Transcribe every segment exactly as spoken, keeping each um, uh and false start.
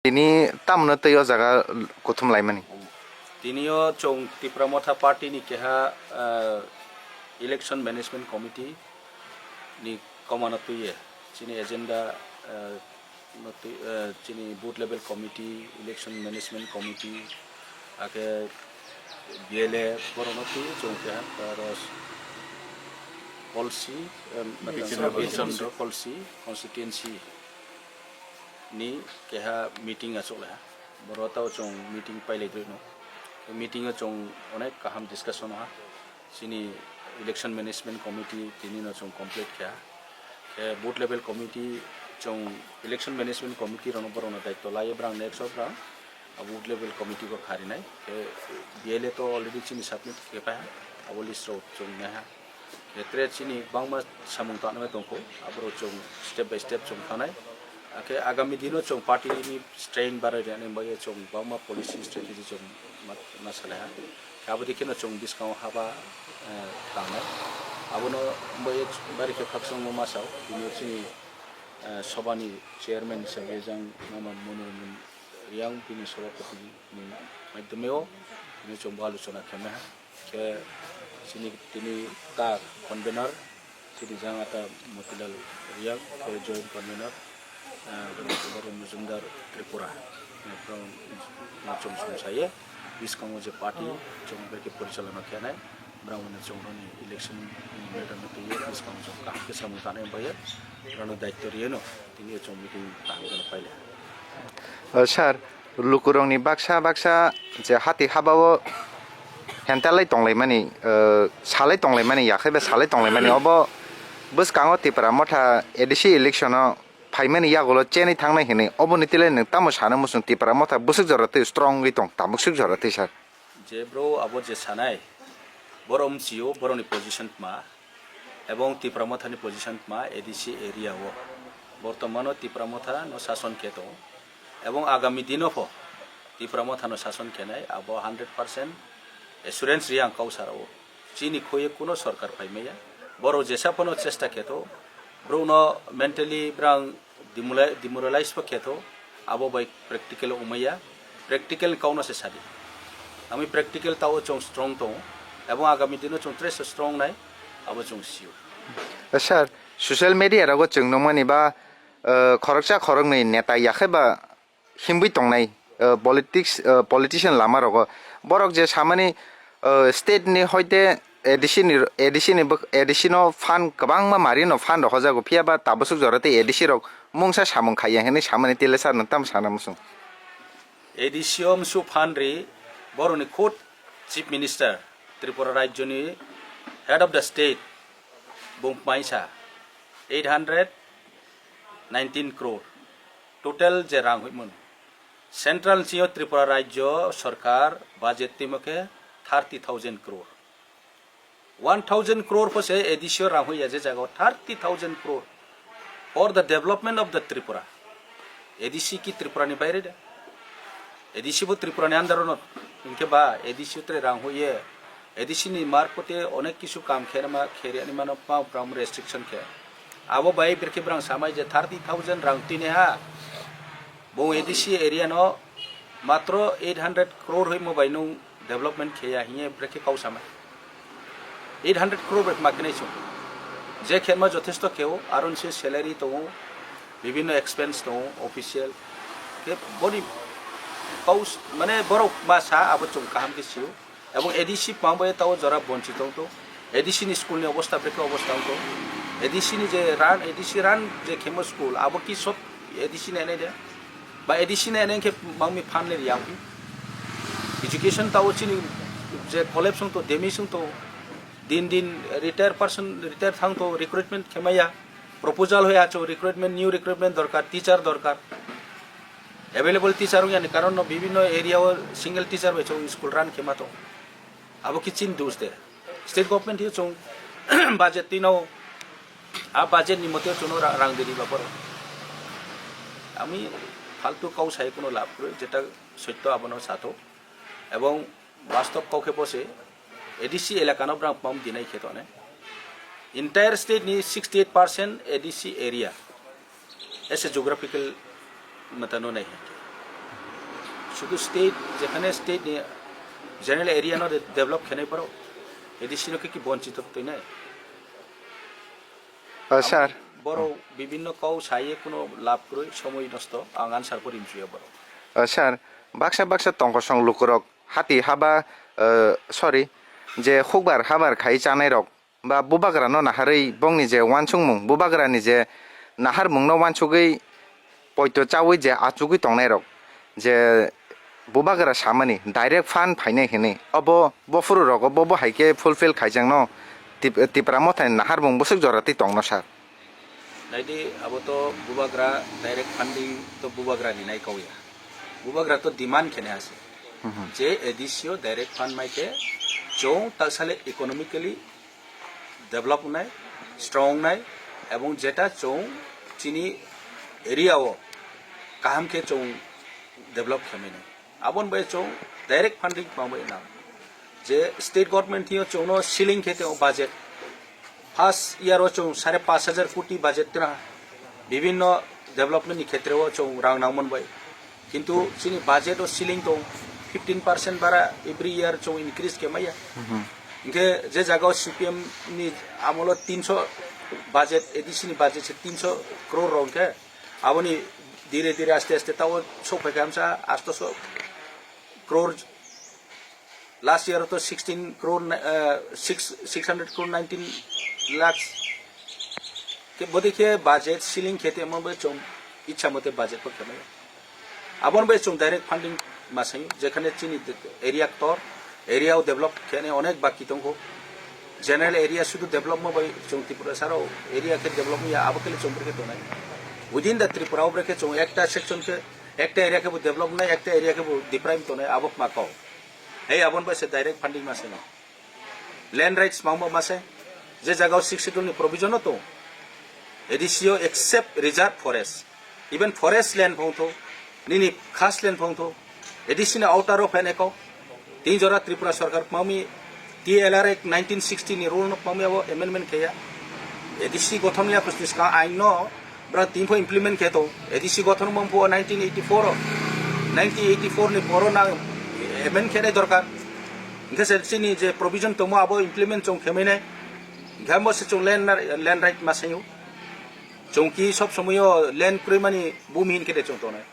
Tini tamno tei o jaga kuthum laimani. Tini o chwng Tipra Motha Party ni keha, ah, Election Management Committee ni komano twiwi chini agenda, ah, no twi-, ah, chini Booth Level Committee, Election Management Committee, akhe B L A borokno twiwi chwng keha, ah, ros-, Kolsi, em, Bichondro Bichondro Kolsi constituency ni keha meeting achuk lai ha. Boro tao chwng meeting pailai dui no. Meeting o chwng onek kaham discussion ha. Chini Election Management Committee tini no chwng complete kha. Khe Booth Level Committee chwng Election Management Committee rokno borokno daityo lai, brang next o brang a Booth Level Committee bo kharinai. Khe B L A to already chini submit khe pai ha. Abo list rok chwng nai ha. Khe tre chini bangma samung tangnai tongkho, aborok chwng step by step chwng thanai. Akhe agami dino chwng party ni strength barai rwnani bagwi chwng bangma policy strategy chwng ma, ma salai ha. Khe abo dikhe no chwng bwskango haba, eh, tangnai. Abono bagwi bari khe khakchangma ma sao. Tini chini, eh, sobani chairman hisabe jang mama Manoranjan Riyang bini sobapoti ni maidhyame o tini chwng bo aluchona khe maiha. Khe chini tini ta convener chini jang ata Motilal Riyang khe joint convener, ah, Baron Majumdar Tripura. Chwng sumsaye bwskango je party chwng beke porichalona khenai, brang wane chwng roni election matter no twiwi bwskango chwng kaham khe samung tanai bai rano daityo riyeno tini chwng meeting kaham khe paile. O sir, lukurokni baksa baksa je hati habao hentalai tonglaimani, eh, salai tonglaimani, yakhaiba salai tonglaimani, obo bwskango Tipra Motha A D C election-o phaimani yagulo chenwi thangnai hinwi, oboni tile nwng tamo sana muchung Tipra Motha bwswk jora twi strong wngwi tong, tabuk swk jora twi sir? Je bro abo je sanai, borok mchio borokni position tma, ebong Tipra Mothani position tma A D C area o. Bortomano Tipra Motha no sason khe tongo. Ebong agami dino pho Tipra Motha no sason khenai abo hundred percent assurance ri ang kau sara o. Chini khoye kuno sorkar phai maya. Borok jesa phano chesta khe to, borok no mentally brang demorali-, demoralize pho khe to, abo bai practical o wngmaya. Practical ni kau no se sadi. Ami practical tao chwng strong tongo. Ebong agami dino chwng tre se strong nai, abo chwng sio. Eh, sir, social media rogo chwng nukmani ba, eh, khoroksa khoroknwi neta yakhai ba himwi tongnai, eh, politics, eh, politician lama rogo. Borok je samani, eh, state ni hoite A D C ni, A D C ni bwk-, A D C no fund kwbangma mari no fund rohojago, phiya ba tabasuk jora tei A D C rok mungsa samung khaiya hinwi samani tile sir nwng tamo sana muchung? A D C o msu fund ri boroni khud Chief Minister Tripura Rajyoni Head of the State bung maisa eight hundred nineteen crore total je rang hoimon. Central ni sio Tripura Rajyo Sarkar budget timo khe thirty thousand crore. One thousand crore pho se A D C o rang hoiya je jaga o thirty thousand crore for the development of the Tripura. A D C ki Tripura ni baire de? A D C bo Tripura ni under o no, hinkhe ba A D C o tre rang hoiye, A D C ni marphote onek kisu kam khe ma khe ri ani mano ma pram restriction khe. Abo bai brekhe brang samai je thirty thousand rang tini ha. Bo A D C area no matro eight hundred crore hoi mo bai nung development khe ya hiye brekhe kau samai. Eight hundred crore bai ma khe nai chung. Je khe ma jothesto khe o, aro ni se salary tongo, bibhinno expense tongo, official. Khe boni kau s-, mane borok ma sa abo chung kaham khe sio. Ebong A D C pang bai tao jora bonchi tong to. A D C ni school ni obostha brekhe obostha wng to. A D C ni je run, A D C run je khemo school, abo ki sob A D C ni enai de. Ba A D C ni enai khe mangmi phan ni riyang phi. Education tao chini je collapse wng to, damage wng to. Din din retire person, retire thang to, recruitment khemaya. Proposal hoya cho, recruitment, new recruitment dorkar, teacher dorkar. Available teacher wng yani karon no bibhinno area o single teacher bai chwng school run khe ma tong. Abo ki chin dos de. State government hiyo chwng budget tino, a budget ni mote chwngno ra-, rang diri ba borok. Ami faltu kau sai kuno lab kwrwi, jeta sotto abono sato. Ebong Bastob kau khe bo se A D C elaka no brang pam dinai khe to ne. Entire state ni sixty eight percent A D C area as a geographical mata no nai. Sudu state, jekhane state ni general area no de-, develop khenai borok, A D C no khe ki bonchito twi nai? Uh, sir. Borok bibinno kau saye kuno lab kwrwi, somoi nosto, ang answer pori mchuya borok. Uh, sir, baksa baksa tongkosong lukurok hati haba, uh, sorry, je hukbar habar khai chanai rok ba bubagra no naharwi bongni je wansukmung, bubagra ni je naharmung no wansugwi poito chawi je achugwi tongnai rok, je bubagra samani direct fund phainai hinwi, obo bophuru rogo bo bo hai khe fulfill khaijakno Tip-, Tipra Mothani naharmung bwswk jora twi tongno sir. Naidi, abo to bubagra direct funding to bubagra ni nai kauya. Bubagra to demand khene ase. Mhm. Je A D C o direct fund mai khe chwng taksale economically develop wngnai, strong wngnai, ebong jeta chwng chini area o kaham khe chwng develop khe mano. Aboni bai chwng direct funding tongbai nang. Je state government thio chwngno ceiling khe tong budget. First year o chwng sare pash hajar koti budget tira. Bibinno development ni khetre o chwng rang nangmon bai. Kintu chini budget o ceiling tong fifteen percent bara every year chwng increase khe maya. Mhm. Hinkhe je jaga o C P M ni amolo tinso budget, A D C ni budget se tinso crore rong khe aboni dire dire aste aste tao sok phai khe amsa astoso crore. Last year to sixteen crore, uh, six, six hundred crore, nineteen lakhs. Ke bodi khe budget ceiling khe te mo be chwng ichha mote budget ko khe maya. Abon bai chwng direct funding ma sayo, jekhane chini de-, area ktor, area o develop khene onek baki tongkho. General area sudu develop ma bai chwng Tripura saro area khe develop ya, abo khe chwng brekhe tonai. Within the Tripura o brekhe chwng ekta section khe, ekta area khe bo develop nai, ekta area khe bo deprive tonai, abo ma kau. Hey, abon bai se direct funding ma sayo. Land rights mangbo mase, je jaga o Sixth Schedule ni provision o tong, A D C o except reserve forest, even forest land phongtho, nini khas land phongtho, A D C ni outer o phainai kok, tin jora Tripura sarkar mami T L R Act nineteen sixty ni rule no mami abo amendment kheya, A D C gothon ya khosni ska ain no, bra tin pho implement khe to, A D C gothon mong pho nineteen eighty-four o, nineteen eighty-four ni poro na amend khe nai dorkar. Hingke se chini je provision tongmo abo implement chong khe mai nai. Hingke amo se chong land, land right ma sayo. Chong ki sob somoyo land kroi mani bumi hin khe de chong tongnai.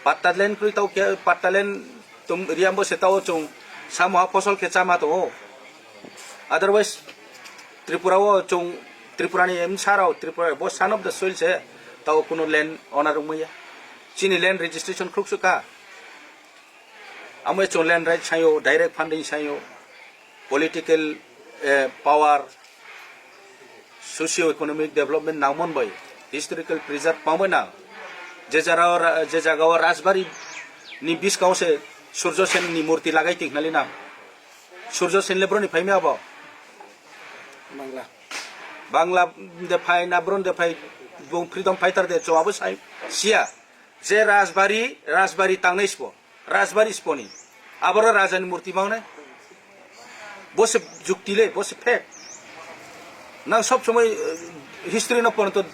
Patta land kroi tao khe, patta land tong riambo se tao chong samoha phosol khe chama tongo. Otherwise, Tripura o chong, Tripura ni em sarao, Tripura bo son of the soil se tao kuno land owner wngmaya. Chini land registration khruksuk kha. Amo chong land right sayo, direct funding sayo, political, eh, power, socio-economic development nangmon bai, historical preserve pangbai nang. Je jara o ra-, je jaga o Rajbari ni biskang se Surjo Sen ni murti lagai tiknali nang. Surjo Sen le broni phaimi abo. Bangla. Bangla de phai na bron de phai bong freedom fighter de chwabo sai sia. Je Rajbari, Rajbari tangnai sbo. Rajbari sponi. Aboro raja ni murti mangnai. Bo se jukti le, bo se fact. Nang sob somoi, eh, history no ponto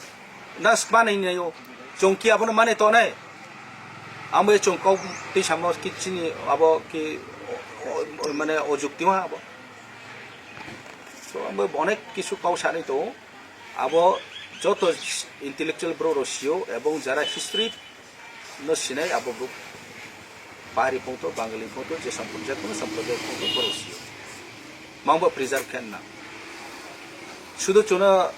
nang skma nai nai o. Chong ki abono mane to nai. Amo e chong kau tei samo ki chini abo ki, o, o, mane o jukti ma abo. So amo onek kisu kau sanai to. Abo joto intellectual bro ro sio ebong jara history no sinai abo buk Pahari pungto, Bangali pungto, je sampurjak pungto, sampurjak pungto, borok sio. Mangbo preserve khe na. Sudu chuna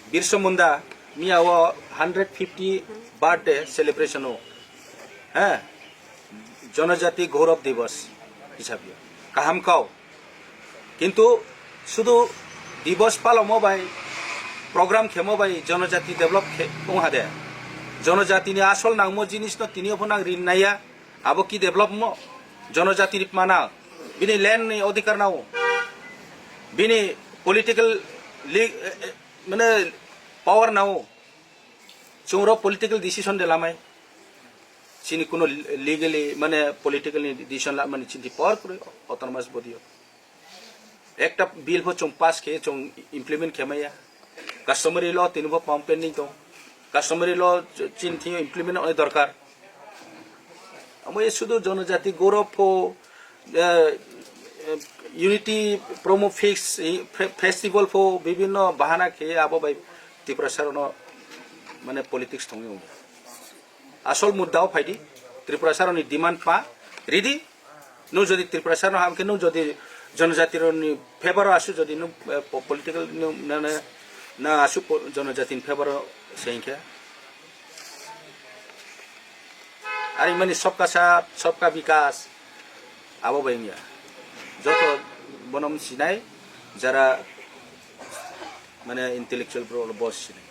Birsa Munda miya o hundred fifty birthday celebration o. He? Jonojati Gaurav Divas hisabe. Kaham kau. Kintu sudu divos palomo bai, program khemo bai jonojati develop khe wng hade. Jonojati ni asol nangmo jinis no tini opho nang rin naiya, abo ki develop mo? Jonojati ni mana, bini land ni odhikar nao, bini political li-, eh, eh, mane power nao. Chwng rok political decision de lamai. Chini kuno legally, mane political ni decision lamani chini power kwrwi autonomous body o. Ekta bill pho chwng pass khe chwng implement khe maya. Customary law tini bo pam pending tong. Customary law ch-, chini thing implement oni dorkar. Bai sudu jonojati goro pho, eh, eh, unity promo fix, eh, fe-, festival pho bibhinno bahana khe abo bai Tiprasa rono mane politics thongwi wngya. Asol mudda o phaidi, Tiprasa roni demand pa ridi. Nung jodi Tiprasa no ham khe nung jodi jonojati roni favor o asu jodi nung, eh, po-, political nung na, na, na asu po-, jonojati ni favor o se hinkhe. Ari mani sabka saath, sabka vikas, abo bai wngya. Joto bonom sinai, jara mane intellectual bro bo sinai.